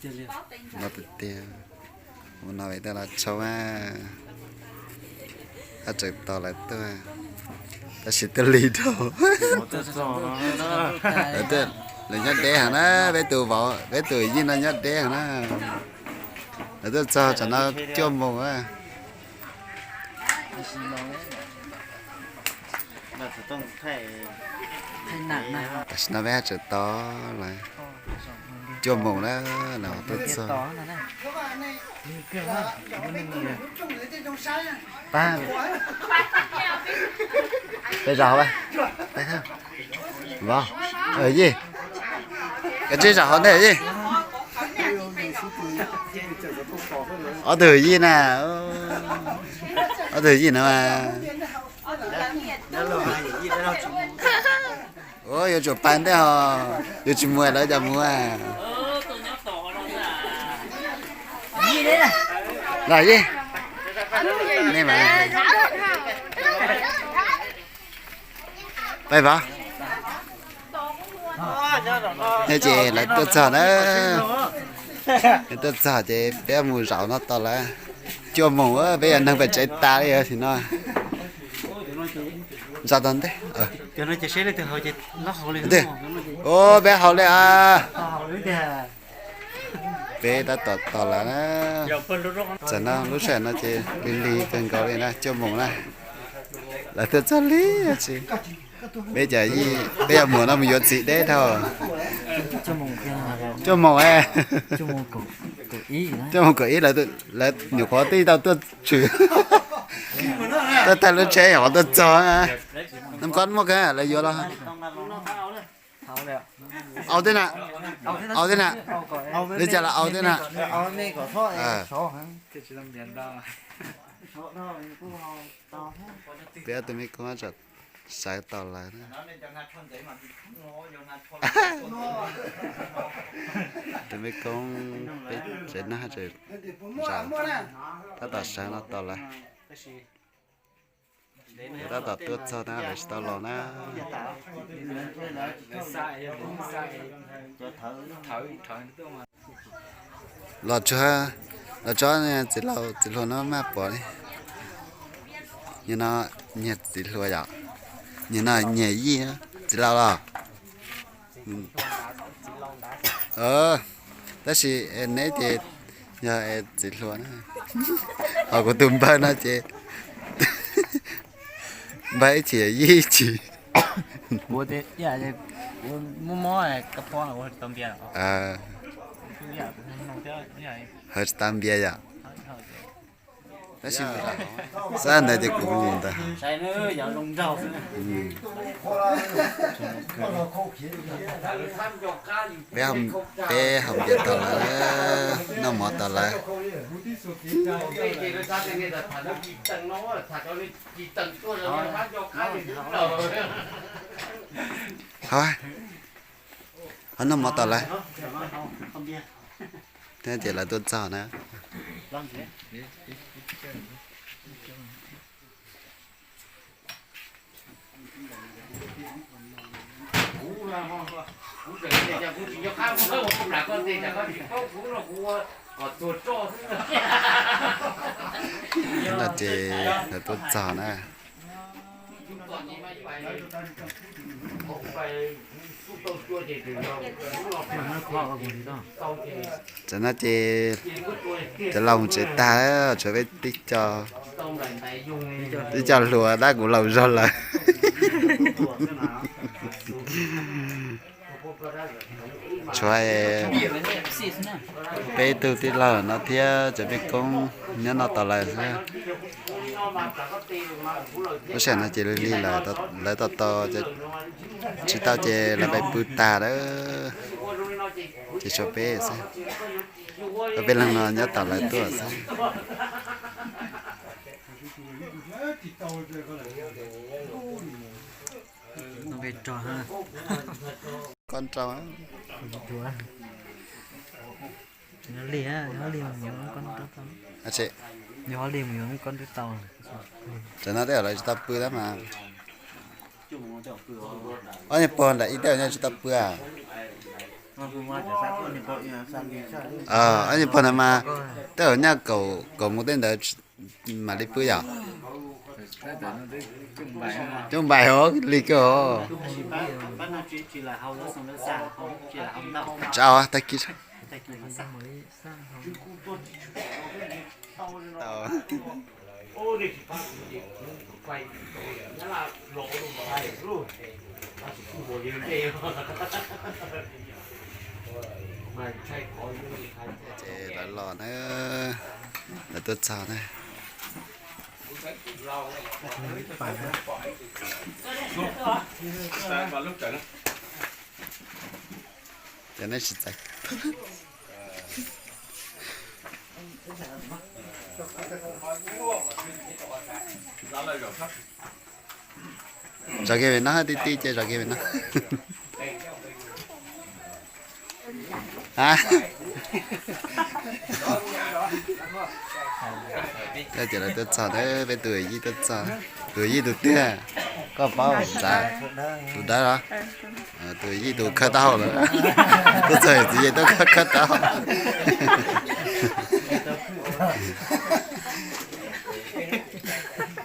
No tiag tiag, mus no pem tej los tshauv, ab tseem tos lawv tuaj, tab sis tuaj lig dhau. Lawv nyob deb heev na, peb tus vauv peb tus yij no nyob deb heev na. Lawv tuaj txog tsam no cuaj moos. Tam sim no peb tseem tos lawv, cuaj moos na, lawv tuaj txog. Peb zaum, yij, koj tsij zaum hauv ntej yij. Ob tug yij na, ob tug yij no mas. Ua yuav tsum pais ntej os, yuav tsis mus lawv cas mus. Los yij, nej mas. Pais vauv. Ces lawv tuaj txog na, lawv tuaj txog ces peb mus zaum no tos lawv. Cuaj moos peb yog neeg pem tsev tas li os, sim no zaum tau ntej. Ua peb haus li as. Peb tab tom tos lawv na. Tam no lub sij hawm no ces lig lig kawg nkaus li na, cuaj moos na. Lawv tuaj txog lig tsis, peb cas yij, peb yog muam no mus yuav txiv deb dhau. Cuaj moos, cuaj moos kaum ib lawv nyuam qhuav twb tau tuaj tshwm, tuaj tag lub tsheb nyuam qhuav tuaj txog. Nab kob muaj kawg lawv yuav los. Au tej na, au tej na, li cas los au tej na. Peb tus me koob sawv tos lawv na. Tus me koob peb tsev neeg tseem zaum, tab tom sawv no tos lawv. Tab tom tuaj txog na, lawv tsis tau los na. Los tsuag, los tso txiv laus txiv hluas no maj pom li. Nyias no nyias txiv hluas yom, nyias no nyias yij, txiv laus los. Tab sis neb ces yog txiv hluas na, ho kuv tus npawg no ces npawg ib chim yij ib chim. Haus tsis tau npias yom. Tab sis xab ntawd ces kuv mus ntawd. Peb haus npias tos lawv, noj mov tos lawv. Ho, ho noj mov tos lawv. Thiab ces lawv tuaj txog na. No ces lawv tuaj txog na. Tam no ces cov laus mus tsev tag, tshuav peb tib co, tib co hluas tab kuv laus zog lawm. Tshuav peb tug tij laug no thiab cov pej koob nyob no tos lawv xwb. Lub sij hawm no ces lig lig lawm, lawv tos tos tsis tau ces lawv pais pw tag lawm, ces tshuav peb xwb. Ob peb leeg no nyob tos lawv tuaj xwb. Kob rau. Tam no tej zaum lawv tsis tau pw tab mas. Ob niag pog nram ib tej zaum nyob tsis tau pw. Ob niag pog no mas tej zaum nyaj kaum mus tej ntawd mam li pw yom. Coob npaim os, lig kawg os. Tsa tag kis. Ces lawv los na, lawv tuaj txog na. Ces nej tsis txais. Zov kiag pem no, tib tib ces zov kiag pem no. Ces lawv tuaj txog, peb tus yij tuaj txog. Tus yij tus twg? Koj paub tsav, tus dawb los? Tus yij tus khawb taub hau lawm. Tuaj txog txiv ces tuaj khawb taub hau.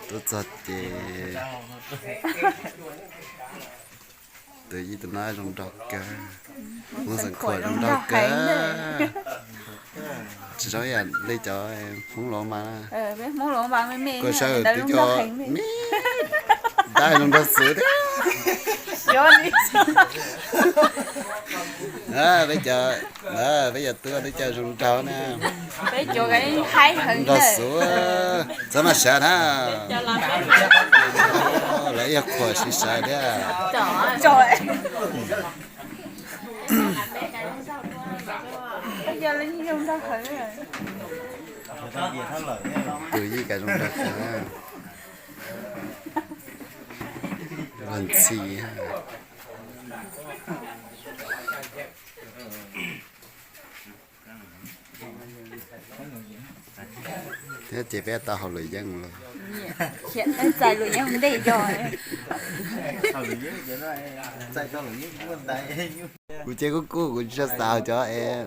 Tuaj txog ces tus yij tus no zoo nraug kawg, Hmoob xeem Khuam zoo nraug kawg. Tsis zoo ib yam li cov Hmoob Loob Npas. Kuv sawv twb cov me dab zoo nraug xwb thiab. Peb cov, peb cov tub twb cov zoo nraug na. Zoo nraug xwb, txhob maj sawv na. Lawv ib qhuas siv sawv thiab. Tus yij kav zoo nraug kawg. Los ntxhi. Thiab ces peb tau haus luam yeeb lawm. Txais luam yeeb ntej yog. Kuv ces kuj kuj kuv tsis tshua xav cov es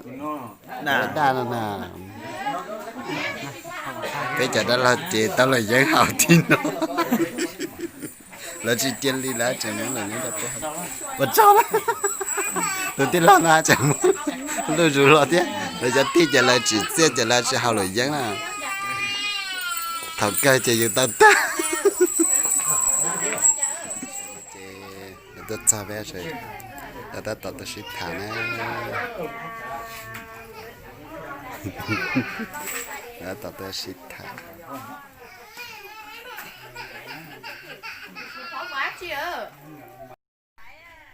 daj no na. Peb cov dab laug ces tau luam yeeb haus tib no. Lawv tsis cia li lawv tseem muab luam yeeb rau peb haus. Ua tsaug, tus tij laug no tseem muab lub zus hlo thiab. Lawv cov tij ces lawv tsim txiaj ces lawv tsis haus luam yeeb na. Thaum kawg ces yus tau tag. Ces lawv tuaj txog peb, lawv tab tom tuaj sib tham na. Lawv tab tom tuaj sib tham.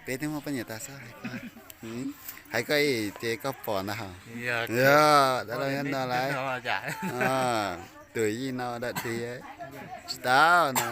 Peb twb muaj poj niam tas xwb. Hais koj ib ces koj pom ntag hos. Yog, dab laug nyob no lawm. Tus yij no dawm dig tsis tau no.